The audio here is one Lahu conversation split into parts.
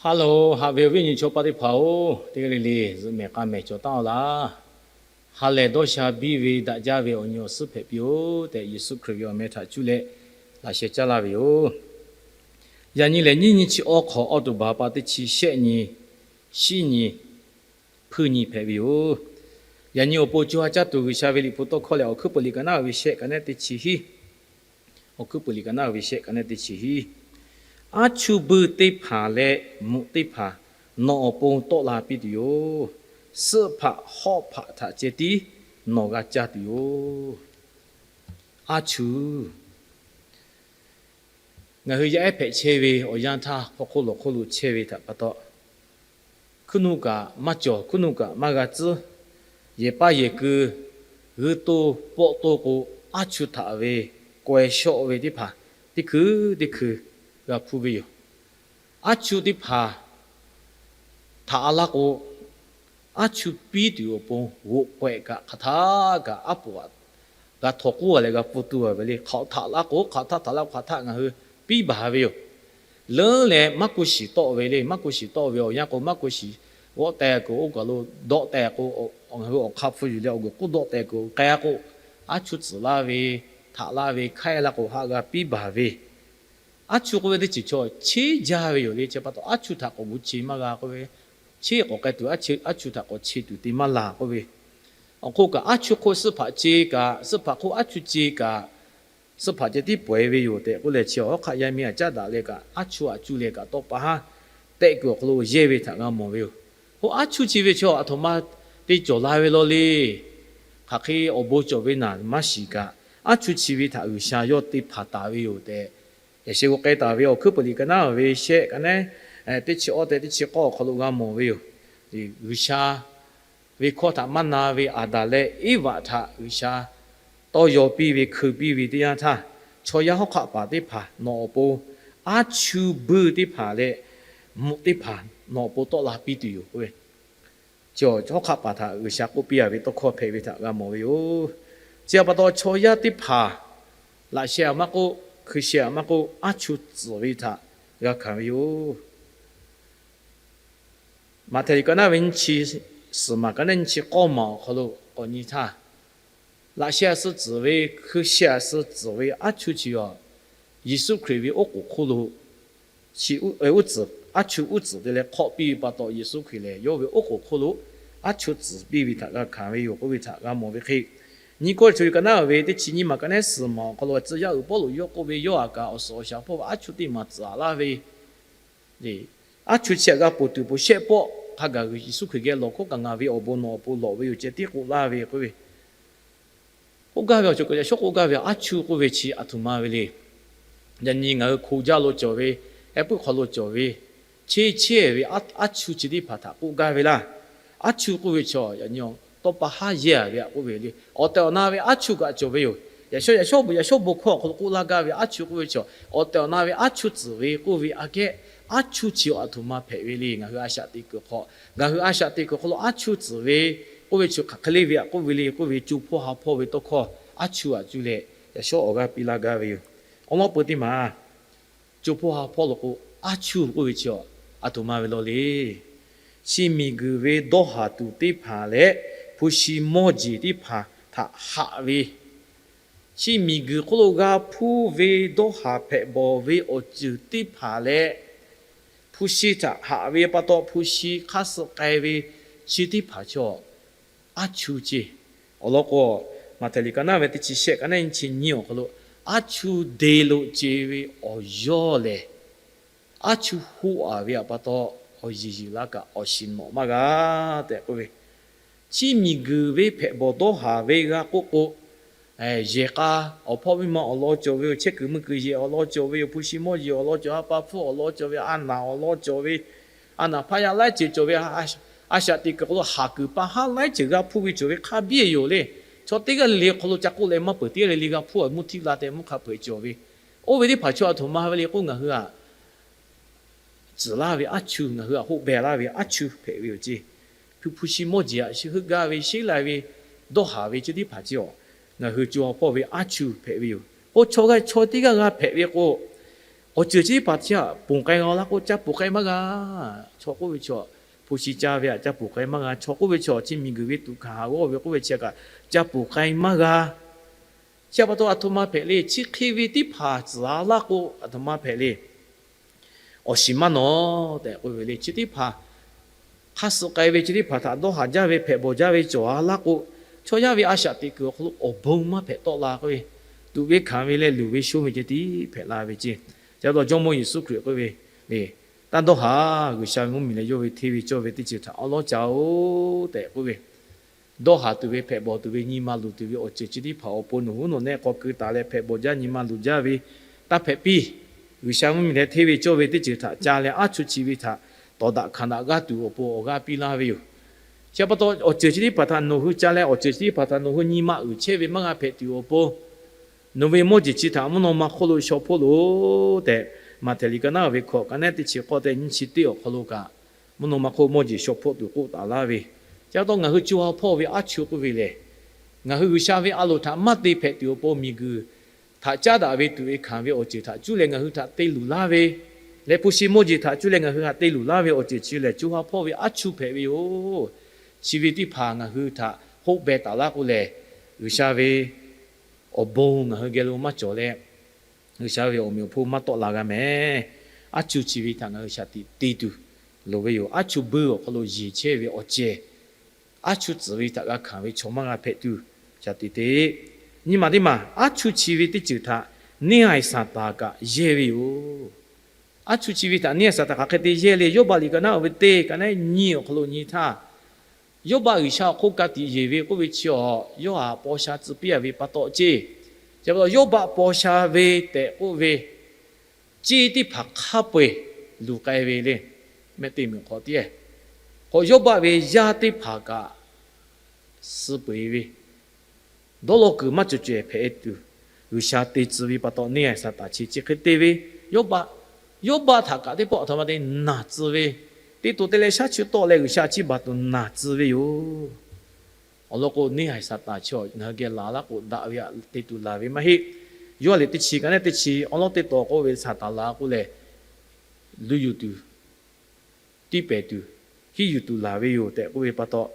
Hello, haꞈ ve awˬ viˉ awˬ nyi chaw paˆ teˇ hpaˍ-oˬ, teˇ g'aˇ le le zuhꞈ mehˬ k'a mehˬ cawˬ taˉ-aw laˇ. Ha lehˬ dawˇ sha biˇ ve daꞈ jaˇ ve awˬ nyi awˬ suhˉ hpehꞈ piˇ-oˬ tehꞈ, Yeˍsuˆ Hkriꞈ ve awˬ meh htaꞈ cuˇ leh laꞈ sheh caˇ laˇ ve yoˬ. Yaꞈ nyi lehˬ, nyiˇ nyi chi awˇ hk'awꞈ, awˬ to baˬ pa teˇ chi shehˆ nyi, shiˉ nyi, hpuiˇ nyi hpehꞈ ve yoˬ. Yaꞈ nyi awˬ pon co ha caˇ tuˬ G'uiˬsha ve liꞈ hpu tawˇ hkawˇ lehˬ, Awˬ hkuiˉ puiˍ liꞈ kaꞈ naˉ ve shehˆ kaꞈ neˉ teˇ chi hiˉ, Awˬ hkuiˉ puiˍ liꞈ kaꞈ naˉ ve shehˆ kaꞈ neˉ teˇ chi hiˉ. Aˉ chuˇ buiˇ teˇ hpaˍ leh mvuhꞈ teˇ hpaˍ nawˬ awˬ pon tawˆ la piˇ tuˬ yoˬ. Suhˆ hpaꞈ hawˆ hpaꞈ htaꞈ ceh tiˉ nawˬ g'a caˇ tuˬ yoˬ. Aˉ chuˇ. Ngaˬ hui yaˇ ehˉ hpehꞈ chehˇ ve awˬ yanˇ htaˇ, hk'aw hk'oˆ lawˬ hk'oˆ lo chehˇ ve htaꞈ pa taw, hkuiˉ nuˆ kaꞈ maˇ cawˬ, hkuiˉ nuˆ kaꞈ maˇ g'a tcuhˉ, yehˬ paˇ yehˬ ku g'uiˇ toˇ pawˆ toˇ k'o, aˉ chuˇ htaꞈ ve kaweh shawˆ ve teˇ hpaˍ teˇ hkui teˇ hkui g'a hpuˇ ve yoˬ. Aˉ chuˇ teˇ hpaˍ htaꞈ a laˇ k'o, aˉ chuˇ piˇ tuˬ awˬ pon g'oꞈ k'awehꞈ kaꞈ hk'aˬ htaˆ kaꞈ aˉ poꞈ g'a htawnˍ k'oˆ a leh g'a pfuhˇ tuˬ a ve le. Hk'aˬ htaꞈ laˇ k'o, hk'aˬ htaˆ htaꞈ laˇ k'o hk'aˬ htaˆ ngaˬ hui piˇ baˬ ve yoˬ. Leuˉ leh maˇ k'oˆ shiˍ tawˆ ve le. Maˇ k'oˆ shiˍ tawˆ ve awˬ yanˇ k'o, maˇ k'oˆ shiˍ g'awˆ teh k'o, oˇ kaˬ lo dawˆ teh k'o, ngaˬ hui awˬ hk'aˇ hpu yuˬ leh awˬ g'uiˬ k'oˆ dawˆ teh k'o k'ai-a k'o, aˉ chuˇ tcuhˍ laˇ ve, htaꞈ laˇ ve, hk'aiˉ laˇ k'o haꞈ g'a piˇ baˬ ve. Aˉ chuˇ k'oˆ ve teˇ ceuˬ chaw cheˇ jaˇ ve yoˬ le. Chi pa taw aˉ chuˇ htaꞈ k'awꞈ gu che maˇ g'a k'oˆ ve, cheˇ k'awꞈ k'ai tuˬ, aˉ chuˇ htaꞈ k'awꞈ che tuˬ te maˇ laˬ k'oˆ ve. Awˬ hk'oˆ kaꞈ aˉ chuˇ hk'oˆ suhˆ hpaꞈ ce kaꞈ, suhˆ hpaꞈ hk'oˆ aˉ chuˇ ce kaꞈ, suhˆ hpaꞈ ceh tiˉ pawehˇ ve yoˬ tehꞈ k'oˆ leh, chi awˬ hk'aˆ yaˇ miˇ aꞈ caˉ daꞈ leh kaꞈ, aˉ chuˇ aꞈ cuˇ leh kaꞈ tawˇ pa haˉ tehˆ kuiˬ awˬ hk'aw lo yehˇ ve htaꞈ g'a mawˬ ve yoˬ. K'o aˉ chuˇ chi ve chaw aˬ htoꞈ ma te cawˬ la ve law le. Hk'aˬ hk'e awˬ bon cawˬ ve naˬ maˇ shiˍ kaꞈ, aˉ chuˇ chi ve htaꞈ G'uiˬsha yawˇ te hpanˍ taˍ ve yoˬ tehꞈ, yaꞈ sheh g'aw k'ai taˍ ve Awˬ hkuiˉ puiˍ liꞈ kaꞈ naˉ ve shehˆ kaꞈ neˉ teˇ chi awˇ tehꞈ teˇ chi k'awˇ awˬ hk'aw lo g'a mawˬ ve yoˬ. G'uiˬsha ve hkawˇ htaꞈ maˇ na ve Aˍdanˍ leh Eˇvaꞈ htaꞈ G'uiˬsha tawˇ yaw piˇ ve, hkui piˇ ve teˇ yanˇ htaˇ, chaw yaˇ hawˉ hk'aˆ paˍ teˇ hpaˍ nawˬ awˬ pon aˉ chuˇ buiˇ teˇ hpaˍ leh mvuhꞈ teˇ hpaˍ nawˬ awˬ pon tawˆ la piˇ tuˬ yoˬ k'oˆ ve, chi hawˉ hk'aˆ paˍ htaꞈ G'uiˬsha k'oˆ piˇ a ve tawˇ hkawˇ hpehꞈ ve htaꞈ g'a mawˬ ve yoˬ. Chi pa taw chaw yaˇ teˇ hpaˍ laꞈ sheh aꞈ maˇ k'oˆ, hkui sheh aꞈ maˇ k'oˆ, aˉ chuˇ tcuhˍ ve htaꞈ g'a hkanˍ ve yoˬ. Maꞈhtehˍ liꞈ kaꞈ naˉ ve nyiˇ chi suhˍ maˬ kaꞈ neˉ nyiˇ chi k'awˇ maˬ awˬ hk'aw lo k'awꞈ nyi htaˇ, laꞈ sheh aꞈ suh tcuhˍ ve, hkui sheh aꞈ suh tcuhˍ ve aˉ chuˇ chi a, Yeˍsuˆ Hkriꞈ ve oˉ k'oˍ hk'oˆ lo chi uˉ tcuhˍ, aˉ chuˇ uˉ tcuhˍ te leh hk'awˆ piˇ ve pa taw, Yeˍsuˆ Hkriꞈ lehˬ yawˇ ve oˉ k'oˍ hk'oˆ lo aˉ chuˇ tcuhˍ piˇ ve htaꞈ g'a hkanˍ ve yoˬ k'oˆ ve htaꞈ g'a mawˬ ve hk'e, nyiˇ Kawˇrenˍhtuˆ kaꞈ naˉ ve teˇ chi nyiˇ maˬ kaꞈ neˉ suhˍ maˬ awˬ hk'aw lo tcuh yaˇ uiˍ Pawˇluꞈ yawˇ k'oˆ ve, yawˇ aꞈ kaꞈ awˬ suhˍ awˬ shaˍ hpawˇ ve aˉ chuˇ teˇ maˬ tcuhˍ a laˇ ve aˉ chuˇ chi aꞈ g'a ponˬ tuˬ ponˬ shehˆ pawˆ hk'a gaˬ Yeˍsuˆ Hkriꞈ geh lawˬ hk'oˆ kaꞈ ngaˬ ve awˬ bon nawˬ awˬ pon lawˬ ve yoˬ ceh tiˉ k'oˆ laˇ ve k'oˆ ve. K'oˆ gaˇ ve awˬ ceuˬ kaꞈ yaꞈ shawˉ k'oˆ gaˇ ve aˉ chuˇ k'oˆ ve chi aˬ htoꞈ ma ve le. Yaꞈ nyi ngaˬ hui hko jaˇ lo cawˬ ve, ehˉ puiˉ hk'aw lo cawˬ ve, cheˇ cheˇ ve aˉ chuˇ chi teˇ hpaˍ htaꞈ k'oˆ gaˇ ve laˇ. Aˉ chuˇ k'oˆ ve chaw yaꞈ nyi tawˇ pa haˉ yehˇ a ve aꞈ k'oˆ ve le. Awˬ tehˬ awˬ na ve aˉ chuˇ kaꞈ cawˬ ve yoˬ. Yaꞈ shawˉ yaꞈ shawˉ bon yaꞈ shawˉ bon hkawˇ awˬ hk'aw lo k'oˆ laˇ gaˇ ve aˉ chuˇ k'oˆ ve chaw, awˬ tehˬ awˬ na ve aˉ chuˇ tcuhˍ ve k'oˆ ve aꞈ kehˉ, aˉ chuˇ chi aˬ htoꞈ ma hpehꞈ ve le. Ngaˬ hui a shaꞈ teꞈ kuiˬ hk'aw, ngaˬ hui a shaꞈ teꞈ kuiˬ hk'aw lo aˉ chuˇ tcuhˍ ve k'oˆ ve chi hk'aˬ hk'e le ve aꞈ k'oˆ ve le k'oˆ ve, co hpawˇ ha hpawˇ ve tawˇ hkawˇ aˉ chuˇ aꞈ cuˇ leh yaꞈ shawˉ awˬ g'aˇ piˇ laˇ gaˇ ve yoˬ. Awˬ lawn peu teˇ maˬ, co hpawˇ ha hpawˇ lo k'o, aˉ chuˇ k'oˆ ve chi aˬ htoꞈ ma ve law le. Chi miˬguiˬ ve dawˇ haˍ tuˬ teˇ hpaˍ leh hpu shi mawˇ jeˬ teˇ hpaˍ htaꞈ haꞈ ve, chi miˬguiˬ hk'oˆ lo g'a hpuˇ ve dawˇ haˍ hpehꞈ bawˬ ve awˬ ceuˬ teˇ hpaˍ leh hpu shi htaꞈ haꞈ ve pa taw hpu shi hk'aˇ suh k'ai ve chi teˇ hpaˍ chaw aˉ chuˇ ceˇ. Awˬ lawn k'o, Maꞈhtehˍ liꞈ kaꞈ naˉ ve teˇ chi shehˆ kaꞈ neˉ nyiˇ chi nyiˇ awˬ hk'aw lo, aˉ chuˇ de lo ce ve awˬ yawˇ lehˬ, aˉ chuˇ hoˆ a ve aꞈ pa taw, awˬ yeˬ yeˬ la kaꞈ awˬ shiˍ nawꞈ maˇ g'a tehꞈ k'oˆ ve, chi miˬguiˬ ve hpehꞈ bawˬ dawˇ haˍ ve g'a k'oˆ k'o, yehˬ k'a awˬ hpawˇ miˇ ma awˬ lawn cawˬ ve yoˬ. Chehˇ kuiˬ meuˇ kuiˬ yehˬ awˬ lawn cawˬ ve yoˬ. Hpu shi mawˇ jeˬ awˬ lawn cawˬ, ha pa hpfuhˇ awˬ lawn cawˬ ve, a naˍ awˬ lawn cawˬ ve, a naˍ hpaˇ yaˇ laiˉ ceuˬ cawˬ ve, a shaꞈ teꞈ kuiˬ hk'aw lo haˍ kuiˬ pa haˉ laiˉ ceuˬ g'a hpuˇ ve cawˬ ve hk'a biˇ yoˬ le. Chaw teˇ g'aˇ le le hk'aw lo ca k'oˆ leh maˇ peuˬ, teˇ g'aˇ le le g'a hpuˇ a mvuhˇ htiˇ la tehꞈ mvuhˇ hk'a peu-eˬ cawˬ ve. Oˇ ve teˇ hpaˍ chaw aˬ htoꞈ ma ve le k'o, ngaˬ hui aꞈ tcuhˍ laˇ ve aˉ chuˇ, ngaˬ hui aꞈ hoˆ beh laˇ ve aˉ chuˇ hpehꞈ ve yoˬ ceˇ. Hpu shi mawˇ jeˬ aꞈ shi heuˆ gaˇ ve sheˉ lai ve dawˇ haˍ ve chi teˇ hpaˍ ceˇ aˬ, ngaˬ hui co ha hpawˇ ve aˉ chuˇ hpehꞈ ve yoˬ. K'o chaw g'a chaw teˇ g'aˇ g'a hpehꞈ ve k'o, Awˬ ceuˬ chi teˇ hpaˍ chi htaꞈ ponˬ k'ai g'a laˇ k'o, ca ponˬ k'ai maˇ g'a. Chaw k'oˆ ve chaw, hpu shi caˇ ve htaꞈ ca ponˬ k'ai maˇ g'a. Chaw k'oˆ ve chaw, chi miˬguiˬ ve tuꞈ hkanˍ haˍ g'awˇ ve k'oˆ ve chi htaꞈ kaꞈ ca ponˬ k'ai maˇ g'a. Chi pa taw aˬ htoꞈ ma hpehꞈ le. Chi hk'e ve teˇ hpaˍ tcuhˍ a laˇ k'o, aˬ htoꞈ ma hpehꞈ le. Awˬ shiˍ maˇ nawˬ tehꞈ k'oˆ ve le. Chi teˇ hpaˍ hk'aˇ suh k'ai ve, chi teˇ hpaˍ htaꞈ dawˇ haˍ jaˇ ve, hpehꞈ bawˬ jaˇ ve cawˬ a laˇ k'o, chaw yaˇ ve a shaꞈ teꞈ kuiˬ awˬ hk'aw lo awˬ bon maˇ hpehꞈ tawˆ la k'oˆ ve, tuꞈ ve hkanˍ ve leh luˬ ve shonˇ ve ceh tiˉ hpehꞈ la ve ceˇ. Chi pa taw Jawˇmawˇ Yeˍsuˆ Hkriꞈ k'oˆ ve le, taˇ dawˇ haˍ. G'uiˬsha ve mvuhˇmiˬ leh yawˇ ve hteˇ ve cawˇ ve teˇ ceuˬ htaꞈ awˉ lawˉ ca-oˬ tehꞈ k'oˆ ve, dawˇ haˍ tuˬ ve, hpehꞈ bawˬ tuˬ ve, nyi ma luˬ tuˬ ve awˬ ceuˬ chi teˇ hpaˍ awˬ pon nawˬ huˉ nawˬ nehˆ k'aw keu taˍ leh hpehꞈ bawˬ jaˇ, nyi ma luˬ jaˇ ve, taˇ hpehꞈ piˇ. G'uiˬsha mvuhˇmiˬ leh hteˇ ve cawˇ ve teˇ ceuˬ htaꞈ ca leh aˉ chuˇ chi ve htaꞈ tawˍ daꞈ hkanˍ daꞈ g'aˇ tuˬ awˬ pon awˬ g'aˇ piˇ laˇ ve yoˬ. Chi pa taw awˬ ceuˬ chi teˇ hpaˍ htaꞈ nawˬ hui ca leh awˬ ceuˬ chi teˇ hpaˍ htaꞈ nawˬ hui nyi ma uiˍ chehˇ ve maˇ g'a hpehꞈ tuˬ awˬ pon, nawˬ ve mawˇ jeˬ chi htaꞈ mvuhˇ naw ma hk'oˆ lo shaw hpoˆ loˬ tehꞈ, Maꞈhtehˍ liꞈ ka naˉ ve hkawꞈ ka naˉ teˇ chi k'awˇ tehꞈ nyiˇ chi teˇ awˬ hk'aw lo kaꞈ, mvuhˇ naw ma hk'oˆ mawˇ jeˬ shaw hpoˆ tuˬ k'oˆ taˍ laˇ ve. Chi pa taw ngaˬ hui co ha hpawˇ ve aˉ chuˇ k'oˆ ve lehˬ, ngaˬ hui G'uiˬsha ve a loˍ htaꞈ maˇ te hpehꞈ tuˬ awˬ pon, miˬguiˬ htaꞈ caˉ daꞈ ve tuꞈ ve hkanˍ ve awˬ ceuˬ htaꞈ cuˇ leh ngaˬ hui htaꞈ te luˬ laˇ ve, leh hpu shi mawˇ jeˬ htaꞈ cuˇ leh ngaˬ hui htaꞈ te luˬ laˇ ve awˬ ceuˬ chi lehˬ, co ha hpawˇ ve aˉ chuˇ hpehꞈ ve yoˬ. Chi ve teˇ hpaˍ ngaˬ hui htaꞈ hoˆ beh taˍ laˇ k'o lehˬ, G'uiˬsha ve awˬ bon ngaˬ hui geh lo maˇ cawˬ leh, G'uiˬsha ve awˬ meꞈ awˬ hponˇ maˇ tawˆ la g'a mehˍ. Aˉ chuˇ chi ve htaꞈ ngaˬ hui shaˍ tiꞈ te tuˬ loˍ ve yoˬ. Aˉ chuˇ buiˇ awˬ hk'aw lo yeˬ chehˇ ve awˬ cehˬ, aˉ chuˇ tcuhˍ ve htaꞈ g'a hkanˍ ve chaw maˇ g'a hpehꞈ tuˬ, shaˍ tiꞈ te. Nyi maˬ teˇ maˬ, aˉ chuˇ chi ve teˇ ceuˬ htaꞈ neˇ haiˬ Saˍtanˍ kaꞈ yehˇ ve yoˬ. Aˉ chuˇ chi ve htaꞈ neˇ haiˬ Saˍtanˍ hk'aˬ hk'e te yehˇ le. Yawˇbaˆ liꞈ ka naˉ ve teˇ ka naˉ nyi awˬ hk'aw lo nyi htaˇ, Yawˇbaˆ G'uiˬsha awˬ hk'oˆ ka tiꞈ yeˬ ve k'oˆ ve chi awˬ, yawˇ htaꞈ paw sha tcuh piˇ a ve pa taw ceˇ. Chi pa taw Yawˇbaˆ paw sha ve tehꞈ k'oˆ ve ceˇ teˇ hpaˍ hk'a peu-eˬ luˬ k'ai ve le. Mehˆ teˇ miˬ hk'aw tiˉ k'o, Yawˇbaˆ ve yaˇ teˇ hpaˍ kaꞈ suh peu-eˬ ve dawˇ law kuiˬ maˇ cawˬ cawehˬ hpehꞈ e tuˬ, G'uiˬsha te tcuh ve pa taw neˇ haiˬ Saˍtanˍ chi chi hk'e te ve, Yawˇbaˆ, Yawˇbaˆ htaꞈ kaꞈ teˇ pawˆ aˬ htoꞈ ma te naˬ tcuh ve, teˇ to te leh shaˉ chu tawˆ leh G'uiˬsha chiˇ baˬ tuˬ naˬ tcuh ve yoˬ. Awˬ lawn k'o, neˇ haiˬ Saˍtanˍ chi ngaˬ hui geh laˬ laˇ k'o, daꞈ ve htaꞈ te tuˬ laˬ ve maˇ heˆ. Yawˇ a liꞈ teˇ chi ka naˉ teˇ chi awˉ lawˉ teˇ taw k'oˆ ve, Saˍtanˍ laˬ k'o lehˬ, luˬ yuˬ tuˬ, tiˇ pehˍ tuˬ, hiˆ yuˬ tuˬ laˬ ve yoˬ tehꞈ k'oˆ ve pa taw,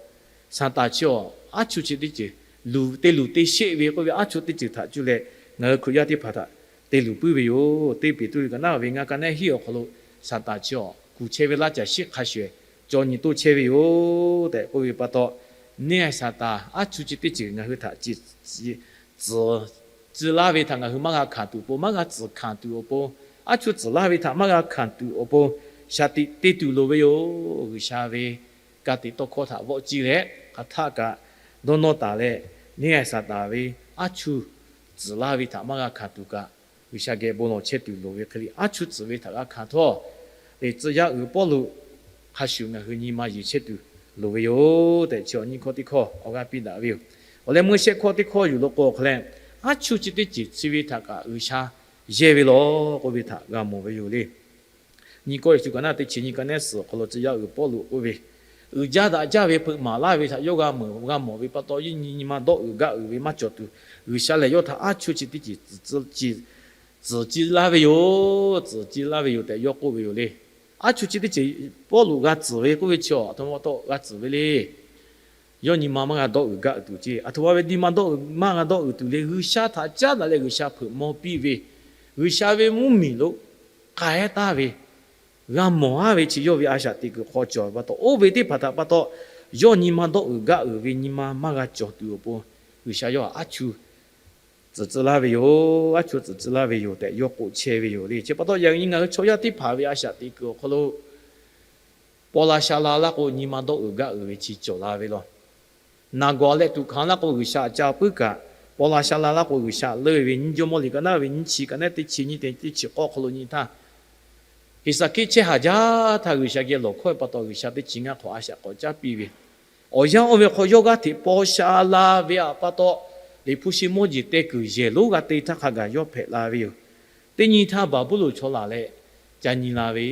Saˍtanˍ chi awˬ aˉ chuˇ chi teˇ ceuˬ, luˬ te luˬ te sheˆ ve k'oˆ ve aˉ chuˇ teˇ ceuˬ htaꞈ cuˇ leh ngaˬ hui Hkriꞈ yaˇ teˇ hpaˍ htaꞈ te luˬ puiˉ ve yoˬ. Teˇ Peˍtruˆ liꞈ ka naˉ ve ngaˇ ka naˉ hiˆ awˬ hk'aw lo, Saˍtanˍ chi awˬ kuˬ chehˇ ve laˇ caˬ shiˉ hk'a shuˍ cawˬ nyi toˇ chehˇ ve yoˬ tehꞈ k'oˆ ve pa taw, neˇ haiˬ Saˍtanˍ aˉ chuˇ chi teˇ ceuˬ ngaˬ hui htaꞈ tcuhˍ tcuh laˇ ve htaꞈ ngaˬ hui maˇ g'a hkanˍ tuˬ awˬ pon, maˇ g'a tcuhˍ hkanˍ tuˬ awˬ pon, aˉ chuˇ tcuhˍ laˇ ve htaꞈ maˇ g'a hkanˍ tuˬ awˬ pon, shaˍ tiꞈ te tuˬ loˍ ve yoˬ. G'uiˬsha ve ka tiꞈ tawˇ hkawˇ htaꞈ vawˆ ciˇ leh hk'aˬ htaˆ kaꞈ dawˇ nawˇ taˍ leh, neˇ haiˬ Saˍtanˍ ve aˉ chuˇ tcuhˍ laˇ ve htaꞈ maˇ g'a hkanˍ tuˬ kaꞈ, G'uiˬsha geh bon lawˬ chehˇ tuˬ loˍ ve hk'e le, aˉ chuˇ tcuhˍ ve htaꞈ g'a hkanˍ htawˇ, teꞈ tcuh yaˇ uiˍ Pawˇluꞈ hk'a shuˍ ngaˬ hui nyi ma yeˬ chehˇ tuˬ loˍ ve yoˬ tehꞈ, chi awˬ nyiˇ hkawˇ teˇ hkawˇ awˬ g'aˇ piˇ daꞈ ve yoˬ. Awˬ leh meuˇ shehˆ hkawˇ teˇ hkawˇ yuˬ lo k'o hk'a leh, aˉ chuˇ chi teˇ ceuˬ chi ve htaꞈ kaꞈ G'uiˬsha yehˇ ve lawˬ k'oˆ ve htaꞈ g'a mawˬ ve yoˬ le. Nyi kawˇ Yeˍsuˆ ka naˉ teˇ chi nyi ka naˉ suhˍ awˬ hk'aw lo tcuh yaˇ uiˍ Pawˇluꞈ k'oˆ ve, uiˍ jaˇ daꞈ jaˇ ve hpeuꞈ maˍ laˇ ve htaꞈ yawˇ g'a meuˍ g'a mawˬ ve pa taw, yawˇ nyi nyi ma dawˇ uiˍ gaˇ uiˍ ve maˇ cawˬ tuˬ, G'uiˬsha lehˬ yawˇ htaꞈ aˉ chuˇ chi teˇ ceuˬ tcuhˍ ciˇ laˇ ve yoˬ, tcuhˍ ciˇ laˇ ve yoˬ tehꞈ yawˇ k'oˆ ve yoˬ le. Aˉ chuˇ chi teˇ ceuˬ Pawˇluꞈ g'a tcuhˍ ve k'oˆ ve chi aˬ htoꞈ ma pa taw g'a tcuhˍ ve le. Yawˇ nyi ma maˇ g'a dawˇ uiˍ gaˇ uiˍ tuˬ ceˇ. Aˬ htoꞈ ma ve nyi ma dawˇ uiˍ maˇ g'a dawˇ uiˍ tuˬ le. G'uiˬsha htaꞈ caˉ daꞈ leh G'uiˬsha hpeuꞈ maw piˇ ve, G'uiˬsha ve mvuhˇmiˬ lo k'ai taˍ ve, g'a mawˬ aˉ ve chi yawˇ ve a shaꞈ teꞈ kuiˬ hk'aw cawˬ ve pa taw, oˇ ve teˇ hpaˍ htaꞈ pa taw, yawˇ nyi ma dawˇ uiˍ gaˇ uiˍ ve nyi ma maˇ g'a cawˬ tuˬ awˬ pon, G'uiˬsha yawˇ htaꞈ aˉ chuˇ tcuhˍ ciˇ laˇ ve yoˬ, aˉ chuˇ tcuhˍ ciˇ laˇ ve yoˬ tehꞈ yawˇ k'oˆ chehˇ ve yoˬ le. Chi pa taw yaꞈ nyi ngaˬ hui chaw yaˇ teˇ hpaˍ ve a shaꞈ teꞈ kuiˬ awˬ hk'aw lo paw la sha la laˇ k'o, nyi ma dawˇ uiˍ gaˇ uiˍ ve chi cawˬ la ve lawˬ. Naˬ gawˬ leh tuꞈ hkanˍ laˇ k'o, G'uiˬsha ca puiˉ kaꞈ, paw la sha la laˇ k'o, G'uiˬsha leuˆ ve nyi Jawˇmawˇ liꞈ ka naˉ ve nyiˇ chi ka naˉ teˇ chi nyi teˇ chi k'awˇ hk'aw lo nyi htaˇ, Heˍsaˍhkiˆ chehˇ haˍ jaˇ htaˇ G'uiˬsha geh lawˬ hkawˇ ve pa taw, G'uiˬsha teˇ chi ngaˇ hk'awꞈ a shaꞈ k'awꞈ caˉ piˇ ve, awˬ yanˇ oˇ ve hk'aw yawˇ g'aˇ hteꞈ paw sha la ve htaꞈ pa taw, Liꞈ hpu shi mawˇ jeˬ teh kuiˬ yehˬ lonˉ g'a te htaˇ hk'a gaˬ yawˇ hpehꞈ la ve yoˬ. Teˇ nyi htaˇ Baˍbuˍlonˍ chaw laˬ leh ca nyi la ve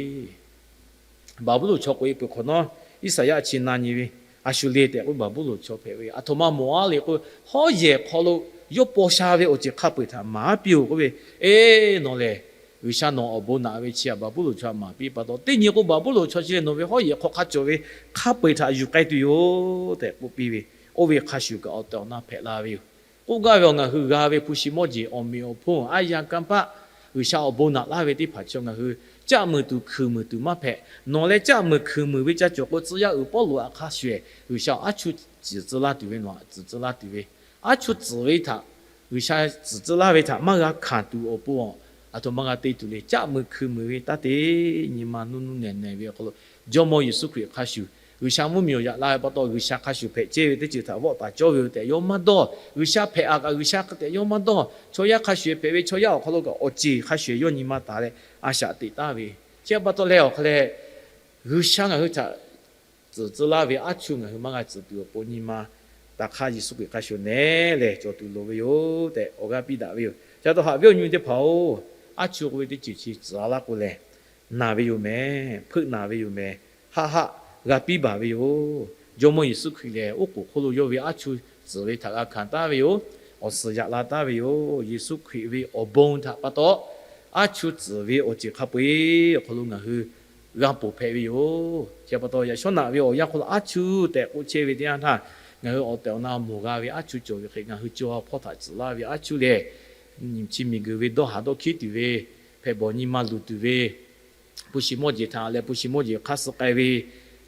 Baˍbuˍlonˍ chaw k'oꞈ e peuˬ hk'awꞈ nawˉ, Iˉsaˍyaˆ chi na nyi ve, Aˍshuˍleˍ tehꞈ k'oˆ Baˍbuˍlonˍ chaw hpehꞈ ve, aˬ htoꞈ ma mawˬ a le k'o, hawˉ yehˬ hk'aw lo yawˇ paw sha ve awˬ ceuˬ hk'a peu-eˬ htaꞈ maˍ piˇ-oˬ k'oˆ ve, eˬ, nawˬ lehˬ G'uiˬsha nawˬ awˬ bon naꞈ ve chi htaꞈ Baˍbuˍlonˍ chaw htaꞈ maˍ piˇ pa taw, teˇ nyi k'o Baˍbuˍlonˍ chaw chi lehˬ nawˬ ve hawˉ yehˬ hk'aw hk'a cawˬ ve hk'a peu-eˬ htaꞈ yuˬ k'ai tuˬ yoˬ tehꞈ k'oˆ piˇ ve, oˇ ve hk'a shuˍ kaꞈ awˬ tehˬ awˬ na hpehꞈ la ve yoˬ. K'oˆ gaˇ ve awˬ, ngaˬ hui g'a ve hpu shi mawˇ jeˬ awˬ meꞈ awˬ hponˇ a yaꞈ kanˇ paˆ G'uiˬsha awˬ bon naꞈ laˇ ve teˇ hpaˍ chaw ngaˬ hui caˆ muiˬ tuˬ hkuiˬ muiˬ tuˬ maˇ hpehꞈ. Nawˬ leh caˆ muiˬ hkuiˬ muiˬ ve ca cawˬ k'o, tcuh yaˇ uiˍ Pawˇluꞈ htaꞈ hk'a shuˍ shuˍ, G'uiˬsha aˬ, aˉ chuˇ tcuhˍ tcuh laˇ tuˬ ve nawˬ aꞈ tcuhˍ tcuh laˇ tuˬ ve, aˉ chuˇ tcuhˍ ve htaꞈ, G'uiˬsha tcuhˍ tcuh laˇ ve htaꞈ maˇ g'a hkanˍ tuˬ awˬ pon, aˬ htoꞈ ma g'a te tuˬ le. Caˆ muiˬ hkuiˬ muiˬ ve taˇ te. Nyi ma nuˇ nuˇ nehˬ nehˬ ve awˬ hk'aw lo Jawˇmawˇ Yeˍsuˆ Hkriꞈ hk'a shuˍ G'uiˬsha mvuhˇmiˬ awˬ yaꞈ la ve pa taw, G'uiˬsha hk'a shuˍ hpehꞈ chehˇ ve teˇ ceuˬ htaꞈ vawˆ taˍ cawˇ ve yoˬ tehꞈ yawˇ maˇ dawˇ. G'uiˬsha hpehꞈ-a kaꞈ G'uiˬsha hk'a tehꞈ yawˇ maˇ dawˇ. Chaw yaˇ hk'a shuˍ hpehꞈ ve, chaw yaˇ awˬ hk'aw lo kaꞈ awˬ ceˬ hk'a shuˍ yawˇ nyi ma taˍ leh a shaꞈ teꞈ taˍ ve. Chi pa taw leh awˬ hk'a leh, G'uiˬsha ngaˬ hui htaꞈ tcuhˍ tcuh laˇ ve aˉ chuˇ ngaˬ hui maˇ g'a tcuhˍ tuˬ awˬ pon nyi ma taˍ hk'aˇ Yeˍsuˆ Hkriꞈ hk'a shuˍ nehˉ lehˬ cawˬ tuˬ loˍ ve yoˬ tehꞈ awˬ g'aˇ piˇ daꞈ ve yoˬ. Chi pa taw haꞈ ve awˬ nyi teˇ hpaˍ-oˬ, aˉ chuˇ k'oˆ ve teˇ ceuˬ chi tcuhˍ a laˇ k'o lehˬ, naˬ ve yoˬ mehˍ, hpeuˆ naˬ ve yoˬ mehˍ, haˆ haˆ g'a piˇ baˬ ve yoˬ. Jawˇmawˇ Yeˍsuˆ Hkriꞈ lehˬ, oˉ k'oˍ hk'oˆ lo yawˇ ve aˉ chuˇ tcuhˍ ve htaꞈ g'a hkanˍ taˍ ve yoˬ. Awˬ suhˍ yaꞈ la taˍ ve yoˬ. Yeˍsuˆ Hkriꞈ ve awˬ bon htaꞈ pa taw, aˉ chuˇ tcuhˍ ve awˬ ceuˬ hk'a peu-eˬ awˬ hk'aw lo ngaˬ hui g'a ponˬ hpehꞈ ve yoˬ. Chi pa taw, yaꞈ shawˉ naꞈ ve awˬ yanˇ hk'aw lo aˉ chuˇ tehꞈ k'oˆ chehˇ ve teˇ yanˇ htaˇ, ngaˬ hui awˬ tehˬ awˬ na mawˬ g'a ve aˉ chuˇ cawˬ ve hk'e, ngaˬ hui co ha hpawˇ htaꞈ tcuhˍ laˇ ve aˉ chuˇ lehˬ, chi miˬguiˬ ve dawˇ haˍ dawˇ hkiˉ tuˬ ve, hpehꞈ bawˬ nyi ma luˬ tuˬ ve, hpu shi mawˇ jeˬ htaꞈ leh hpu shi mawˇ jeˬ hk'aˇ suh k'ai ve,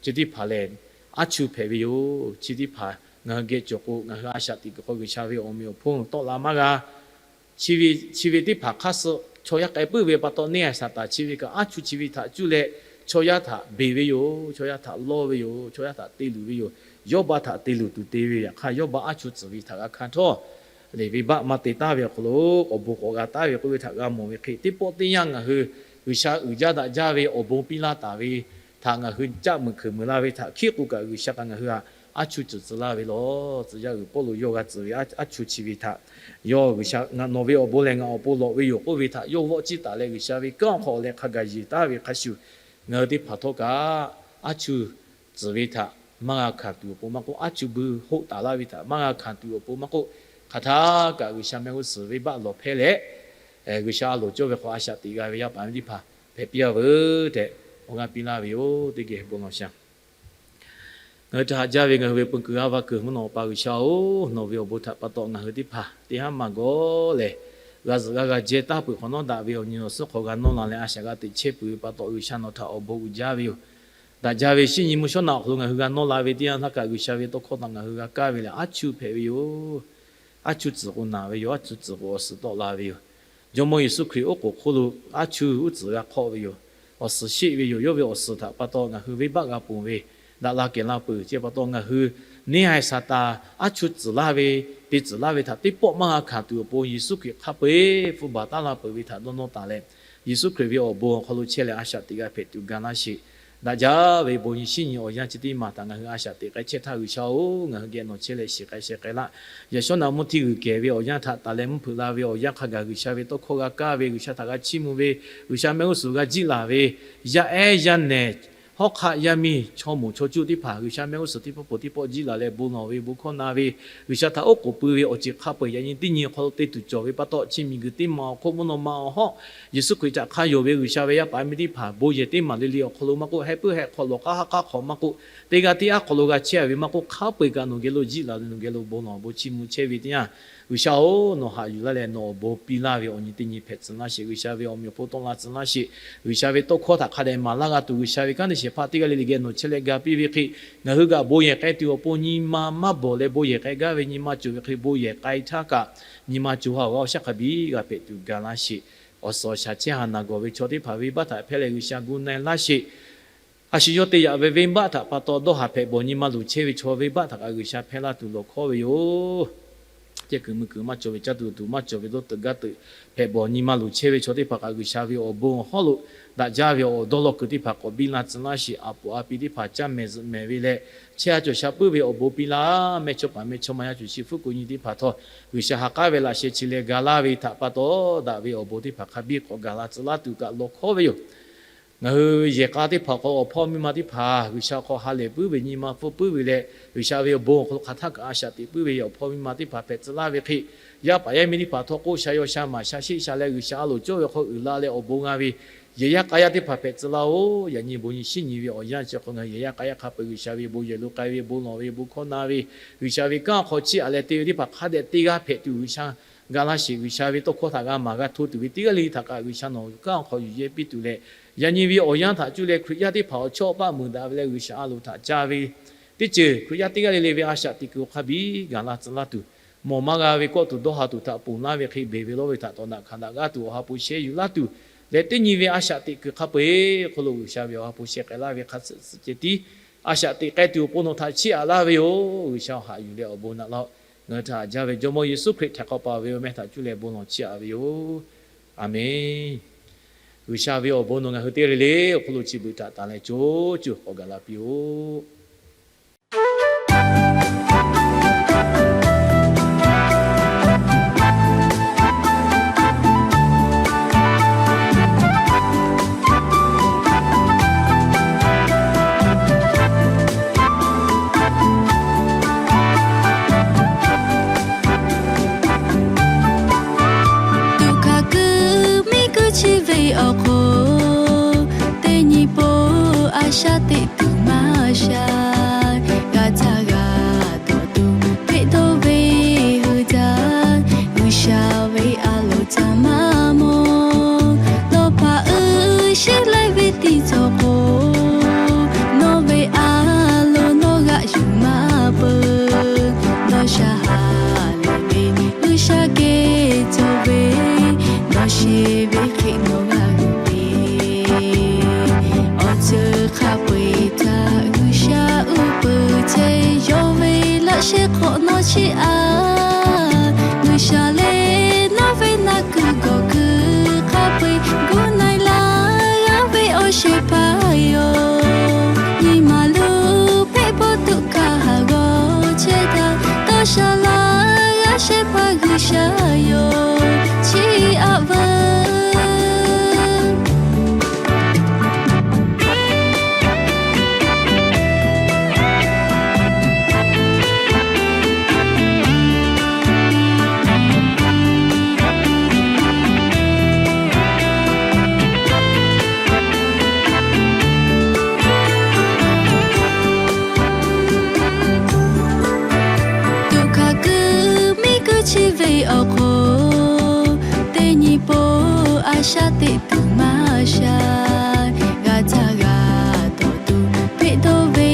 chi teˇ hpaˍ lehˬ, aˉ chuˇ hpehꞈ ve yoˬ. Chi teˇ hpaˍ ngaˬ hui geh cawˬ k'o, ngaˬ hui a shaꞈ teꞈ kuiˬ hk'aw G'uiˬsha ve awˬ meꞈ awˬ hponˇ tawˆ la maˇ g'a. Chi ve, chi ve teˇ hpaˍ hk'aˇ suh chaw yaˇ k'ai puiˉ ve pa taw, neˇ haiˬ Saˍtanˍ chi ve kaꞈ aˉ chuˇ chi ve htaꞈ cuˇ leh chaw yaˇ htaꞈ beˬ ve yoˬ. Chaw yaˇ htaꞈ lawˇ ve yoˬ. Chaw yaˇ htaꞈ te luˬ ve yoˬ. Yawˇbaˆ htaꞈ te luˬ tuˬ te ve yoˬ. Yaꞈ hk'aˇ, Yawˇbaˆ aˉ chuˇ tcuhˍ ve htaꞈ g'a hkanˍ htawˇ, lehˬ venˇbaˆ maˇ te taˍ ve awˬ hk'aw lo awˬ bon k'awꞈ g'a taˍ ve k'oˆ ve htaꞈ g'a mawˬ ve hk'e, teˇ pawˆ teˇ yanˇ ngaˬ hui G'uiˬsha uiˍ jaˇ daꞈ jaˇ ve awˬ bon piˇ laˇ taˍ ve htaꞈ ngaˬ hui caˆ muiˬ hkuiˬ muiˬ la ve htaꞈ hkiˉ k'o kaꞈ, G'uiˬsha kaꞈ ngaˬ hui htaꞈ aˉ chuˇ tcuhˍ tcuh laˇ ve lawˬ. Tcuh yaˇ uiˍ Pawˇluꞈ yawˇ g'a tcuhˍ ve aˉ chuˇ chi ve htaꞈ yawˇ G'uiˬsha, Nawˬ ve awˬ bon lehˬ ngaˬ awˬ pon lawꞈ ve yoˬ k'oˆ ve htaꞈ yawˇ vawˆ ciˇ taˍ leh, G'uiˬsha ve kanˉ awˬ hk'aw leh hk'a gaˬ yeˬ taˍ ve hk'a shuˍ, ngaˬ hui teˇ hpaˍ htawˇ kaꞈ aˉ chuˇ tcuhˍ ve htaꞈ maˇ g'a hkanˍ tuˬ awˬ pon maˇ k'oˆ, aˉ chuˇ bui hoˆ taˍ laˇ ve htaꞈ maˇ g'a hkanˍ tuˬ awˬ pon maˇ k'oˆ, hk'aˬ htaˇ kaꞈ G'uiˬsha mehˆ g'uˇ suhˍ venˇbaˆ lawˬ hpehˇ leh, G'uiˬsha a loˍ cawˇ ve hk'aw a shaꞈ teꞈ g'a ve yaˇ paˍ miˇ teˇ hpaˍ hpehꞈ piˇ-a veuˬ tehꞈ awˬ g'aˇ piˇ laˇ ve yoˬ. Teˇ geh bon lawˬ shaˍ. Ngaˬ hui htaꞈ haꞈ jaˇ ve ngaˬ hui ve peu kuiˬ g'aˇ va kuiˬ mvuhˇ naw Awˬ pa G'uiˬsha-oˬ, nawˬ ve awˬ bon htaꞈ pa taw ngaˬ hui teˇ hpaˍ teˇ haˉ maˬ gawˬ lehˬ, g'a zuhꞈ g'a g'a jehˇ taˇ peuˬ hk'awꞈ nawˉ daꞈ ve awˬ nyi awˬ suhˉ hk'aw g'a nawˇ la leh a shaꞈ g'a teꞈ chehˇ peuˬ ve pa taw, G'uiˬsha nawˬ htaꞈ awˬ bon uiˍ jaˇ ve yoˬ. Daꞈ jaˇ ve shinˉ nyi mvuhˇ shawˉ naꞈ awˬ hk'aw lo ngaˬ hui g'a nawˇ la ve teˇ yanˇ htaˇ kaꞈ, G'uiˬsha ve tawˇ hkawˇ htaꞈ ngaˬ hui g'a kaˇ ve lehˬ, aˉ chuˇ hpehꞈ ve yoˬ. Aˉ chuˇ tcuhˍ k'o naˬ ve yoˬ. Aˉ chuˇ tcuhˍ k'o awˬ suhˍ tawˆ la ve yoˬ. Jawˇmawˇ Yeˍsuˆ Hkriꞈ oˉ k'oˍ hk'oˆ lo aˉ chuˇ uˉ tcuhˍ g'a hk'awˆ ve yoˬ. Awˬ suhˍ sheˆ ve yoˬ. Yawˇ ve awˬ suhˍ htaꞈ pa taw ngaˬ hui venˇbaˆ g'a ponˬ ve, daꞈ la kehˬ la peuˬ. Chi pa taw ngaˬ hui neˇ haiˬ Saˍtanˍ aˉ chuˇ tcuhˍ laˇ ve, te tcuhˍ laˇ ve htaꞈ teˇ pawˆ maˇ g'a hkanˍ tuˬ awˬ pon, Yeˍsuˆ Hkriꞈ hk'a peu-eˬ hpfuhˇ baˬ taˉ la peuˬ ve htaꞈ dawˇ nawˇ taˍ leh, Yeˍsuˆ Hkriꞈ ve awˬ bon awˬ hk'aw lo chehˇ leh a shaꞈ teꞈ g'a hpehꞈ tuˬ ga laˇ sheˍ. Daꞈ jaˇ ve bon nyi shinˉ nyi awˬ yanˇ chi teˇ maˬ htaꞈ ngaˬ hui a shaꞈ teꞈ k'ai chehˇ htaˇ, G'uiˬsha-oˬ, ngaˬ hui geh nawˬ chehˇ leh shiˍ k'ai sheh k'ai laˇ. Yaꞈ shawˉ naꞈ mvuhˇ htiˇ g'uiˬ kehˬ ve awˬ yanˇ htaꞈ taˍ leh mvuhˇ hpeuꞈ la ve awˬ yanˇ hk'a gaˬ G'uiˬsha ve tawˇ hkawˇ g'a kaˇ ve, G'uiˬsha htaꞈ g'a chiˇ mvuh ve, G'uiˬsha mehˆ g'uˇ suhˍ g'a jiˆ laˬ ve, yaˇ ehˉ yaˇ nehˬ, hawˉ hk'aˆ yaˇ miˇ, chaw moˍ chaw cuˇ teˇ hpaˍ G'uiˬsha mehˆ g'uˇ suhˍ teˇ pawˆ pawˆ teˇ pawˆ jiˆ laˬ leh bon lawˬ ve, bon hkawˇ na ve, G'uiˬsha htaꞈ oˉ k'oˍ pui ve awˬ ceuˬ hk'a peu-eˬ yaꞈ nyi teˇ nyi awˬ hk'aw lo te tuˬ cawˬ ve pa taw, chi miˬguiˬ teˇ maˬ awˬ hk'oˆ mvuhˇ naw ma awˬ hawˉ Yeˍsuˆ Hkriꞈ htaꞈ hk'a yonˍ ve G'uiˬsha ve yaˇ paˍ miˇ teˇ hpaˍ bon yehˬ teˇ maˬ le le awˬ hk'aw lo maˇ k'oˆ, heh puiˉ heh hk'awꞈ lawˬ k'aˉ haˉ k'aˉ hk'awꞈ maˇ k'oˆ, teˇ g'aˇ tiˉ aˉ hk'aw lo g'a chehˇ ve maˇ k'oˆ, hk'a peu-eˬ kaꞈ nawˬ geh lo jiˆ laˬ leh nawˬ geh lo bon lawˬ bon chiˇ mvuh chehˇ ve teˇ yanˇ, G'uiˬsha-oˬ, nawˬ haꞈ yuˬ laˇ leh nawˬ awˬ bon piˇ laˇ ve awˬ nyi teˇ nyi hpehꞈ tcuh laˇ sheˍ. G'uiˬsha ve awˬ meꞈ awˬ hponˇ tawˆ la tcuh laˇ sheˍ. G'uiˬsha ve tawˇ hkawˇ htaꞈ hk'a dehꞈ maˍ laˇ g'a tuˬ, G'uiˬsha ve kanˉ te shehˍ hpaˇ teˇ g'aˇ le le geh nawˬ chehˇ leh ga piˇ ve hk'e, ngaˬ hui kaꞈ bon yehˬ k'ai tuˬ awˬ pon nyi ma maˇ bawˬ leh bon yehˬ k'ai gaˇ ve nyi ma cawˬ ve hk'e bon yehˬ k'ai htaˇ kaꞈ, nyi ma co ha awˬ g'aˇ awˬ shaˉ hk'a biˇ g'a hpehꞈ tuˬ ga laˇ sheˍ. Awˬ suhˍ awˬ shaˍ chehˇ ha naˬ gawˬ ve chaw teˇ hpaˍ venˇbaˆ htaꞈ hpehˇ leh G'uiˬsha gu na-e laˇ sheˍ. A shu yawˇ te yaꞈ ve venˇbaˆ htaꞈ pa taw dawˇ haˍ hpehꞈ bawˬ nyi ma luˬ chehˇ ve chaw venˇbaˆ htaꞈ kaꞈ G'uiˬsha hpehˇ laˇ tuˬ lawˬ hkawˉ ve yoˬ. Ceh kuiˬ mui kuiˬ maˇ cawˬ ve, caˇ tuˬ tuˬ maˇ cawˬ ve, dawˇ teuꞈ gaˇ teuꞈ hpehꞈ bawˬ nyi ma luˬ chehˇ ve chaw teˇ hpaˍ kaꞈ G'uiˬsha ve awˬ bon awˬ hawˉ lo daꞈ jaˇ ve awˬ dawˇ law kuiˬ teˇ hpaˍ k'awꞈ biˇ la tcuh laˇ sheˍ. A poˍ a pi teˇ hpaˍ caˇ mehˍ zuhꞈ mehˍ ve leh, chehˇ a cawˬ sha puiˉ ve awˬ bon piˇ laˇ. Mehˇchawˇpaˍ mehˇchawˇma yaˇ cuˬ chi hpfuhˆ k'o nyi teˇ hpaˍ htawˇ, G'uiˬsha ha k'aˉ ve laꞈ sheh chi leh ga laˇ ve htaꞈ pa taw, daꞈ ve awˬ bon teˇ hpaˍ hk'a biˇ k'awꞈ gaˬ la tcuh laˇ tuˬ kaꞈ lawˬ hkawˉ ve yoˬ. Ngaˬ hui yehˬ k'a teˇ hpaˍ hk'aw awˬ hpawˇ miˇ ma teˇ hpaˍ G'uiˬsha hk'aw ha lehˬ puiˉ ve, nyi ma hpfuhˆ puiˉ ve leh, G'uiˬsha ve awˬ bon awˬ hk'aw lo hk'aˬ htaˇ kaꞈ a shaꞈ teꞈ puiˉ ve awˬ hpawˇ miˇ ma teˇ hpaˍ hpehꞈ tcuh laˇ ve hk'e, Yaˇ paˍ yaˇ miˇ teˇ hpaˍ htawˇ k'oˆ sha yaw sha maˍ sha sheˆ sha leh G'uiˬsha a loˍ cawˇ ve hk'aw uiˍ la leh awˬ bon g'a ve yehˬ yaˇ k'a yaˇ teˇ hpaˍ hpehꞈ tcuh laˇ-oˬ. Yaꞈ nyi bon nyi shinˉ nyi ve awˬ yanˇ chi hk'aw ngaˬ hui yehˬ yaˇ k'a yaˇ hk'a peu-eˬ G'uiˬsha ve bon yehˬ lo k'ai ve, bon lawˬ ve, bon hkawˇ na ve, G'uiˬsha ve kanˉ hk'aw chiˇ aꞈ leh te ve teˇ hpaˍ hk'a dehꞈ teˇ g'aˇ hpehꞈ tuˬ G'uiˬsha ga laˇ sheˍ. G'uiˬsha ve tawˇ hkawˇ htaꞈ g'a maˍ g'a hto tuˬ ve teˇ g'aˇ le le htaꞈ kaꞈ G'uiˬsha nawˬ kanˉ awˬ hk'aw yuˬ yehˇ piˇ tuˬ leh, yaꞈ nyi ve awˬ yanˇ htaꞈ cuˇ leh Hkriꞈ yaˇ teˇ hpaˍ awˬ chawˇ awˬ paˆ meuˍ daꞈ ve leh G'uiˬsha a loˍ htaꞈ ca ve teˇ ceuˬ Hkriꞈ yaˇ teˇ g'aˇ le le ve a shaꞈ teꞈ kuiˬ awˬ hk'a biˇ gaˬ la tcuh laˇ tuˬ, mawˬ maˇ g'a ve kawˆ tuˬ dawˇ ha tuˬ htaꞈ ponˬ laˇ ve hk'e, beˬ ve lawˇ ve htaꞈ tawˍ daꞈ hkanˍ daꞈ g'aˇ tuˬ Awˬ ha hpu sheh yuˬ laˇ tuˬ leh, teˇ nyi ve a shaꞈ teꞈ kuiˬ hk'a peu-eˬ hk'aw lo G'uiˬsha ve Awˬ ha hpu sheh k'ai laˇ ve hk'a suhˍ suhˍ ceh tiˉ a shaꞈ teꞈ k'ai tuˬ awˬ pon nawˬ htaꞈ chiˇ aꞈ laˇ ve yoˬ. G'uiˬsha haꞈ yuˬ leh awˬ bon naꞈ laˇ-oˆ. Ngaˬ hui htaꞈ haꞈ jaˇ ve Jawˇmawˇ Yeˍsuˆ Hkriꞈ htaꞈ k'awꞈ paˍ ve awˬ meh htaꞈ cuˇ leh bon lawˬ chiˇ aꞈ ve yoˬ. Aˍmenˍ. G'uiˬsha ve awˬ bon nawˬ ngaˬ hui teˇ g'aˇ le le awˬ hk'aw lo chi beuꞈ htaꞈ tanˬ leh co cuˇ k'awꞈ gaˬ la piˇ-oˆ. Tuꞈ hkaˍ kuiˬ miˬ guiˬ chi ve awˬ hk'oˆ, teˇ nyi po a shaꞈ teꞈ tuˬ maˇ sha, g'a caˇ g'a dawˬ tuˬ peꞈ dawˇ ve hui jaˇ. G'uiˬsha ve a loˍ caˇ maˇ mawˬ, lawˇ hpaꞈ uiˍ sheˆ laiˉ ve tiˉ cawˬ k'o, nawˬ ve a loˍ nawˬ g'aꞈ yuˬ maˇ peuˬ. Dawˇ sha ha lehˬ ve G'uiˬsha geh cawˬ ve, nawˬ sheˍ ve hk'e nawˬ g'a g'uiˬ ve, awˬ ceuˬ hk'a peu-eˬ htaꞈ G'uiˬsha uˉ peunˍ chehˇ. Yawˇ ve laꞈ sheh hk'awꞈ nawˬ chiˇ aꞈ, G'uiˬsha lehˬ nawˬ ve naˆ kuiˬ gawˬ kuiˬ hk'a peu-eˬ gu na-e laˇ g'a ve awˬ shehˍ hpaˇ yoˬ. Nyi ma luˬ hpehꞈ bawˆ tuꞈ kaˇ haˍ g'awˬ chehˇ htaˇ, dawˇ sha laˇ g'a shehˍ hpaˇ G'uiˬsha yoˬ. Chiˇ aꞈ veuˬ. Tuꞈ hkaˍ kuiˬ miˬ guiˬ chi ve awˬ hk'oˆ, teˇ nyi po a shaꞈ teꞈ tuˬ maˇ sha, g'a caˇ g'a dawˬ tuˬ peꞈ dawˇ ve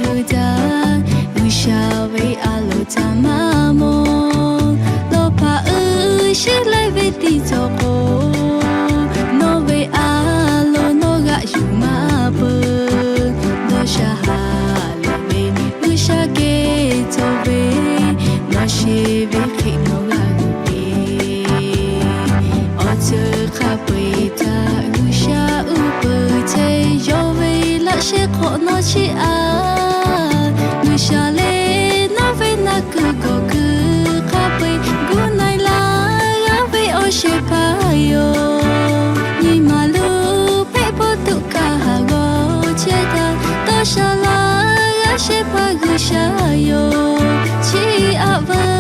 hui jaˇ. G'uiˬsha ve a loˍ caˇ maˇ mawˬ, lawˇ hpaꞈ uiˍ sheˆ laiˉ ve tiˉ cawˬ k'o, nawˬ ve a loˍ nawˬ g'aꞈ yuˬ maˇ peuˬ. Dawˇ sha ha lehˬ ve G'uiˬsha geh cawˬ ve, nawˬ sheˍ ve hk'e nawˬ g'a g'uiˬ ve, awˬ ceuˬ hk'a peu-eˬ htaꞈ G'uiˬsha uˉ peunˍ chehˇ. Yawˇ ve laꞈ sheh hk'awꞈ nawˬ chiˇ aꞈ, G'uiˬsha lehˬ nawˬ ve naˆ kuiˬ gawˬ kuiˬ hk'a peu-eˬ gu na-e laˇ g'a ve awˬ shehˍ hpaˇ yoˬ. Nyi ma luˬ hpehꞈ bawˆ tuꞈ kaˇ haˍ g'awˬ chehˇ htaˇ, dawˇ sha laˇ g'a shehˍ hpaˇ G'uiˬsha yoˬ. Chiˇ aꞈ veuˬ.